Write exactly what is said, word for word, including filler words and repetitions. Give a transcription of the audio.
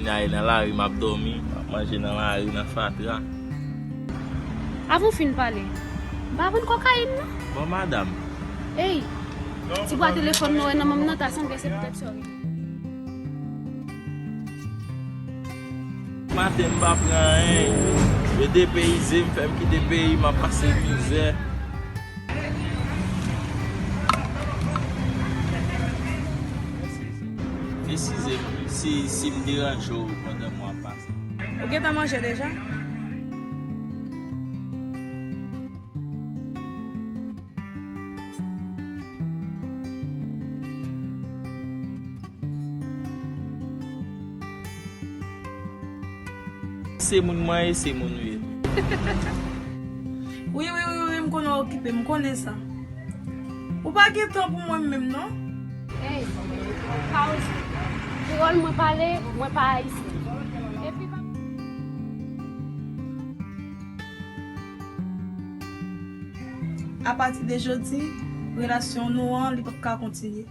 Vin ale nan lari, m ap dòmi, m ap manje nan lari, nan fatra. Avan w fin pale, m pa vann kokayin non. Bon, madanm. Ey, ti bwa telefòn mwen wè nan men m nan, ta sanble se poutèt sa w rele. Maten m pa pran anyen. Yo depeyize m, fè m kite peyi m, ap pase mizè. Eskize m si, si m deranje w pandan mwa pase. Ou gentan manje deja? Se moun mwen ye, se moun ou ye. Wi, wi, wi, wi, m konnen w okipe, m konnen sa. Ou pa gen tan pou mwen menm, non? Ey, pa osi. Kreyòl mwen pale, mwen pa ayisyen. Epi pa. Apati de jodi, relasyon nou an, li p ap ka kontinye.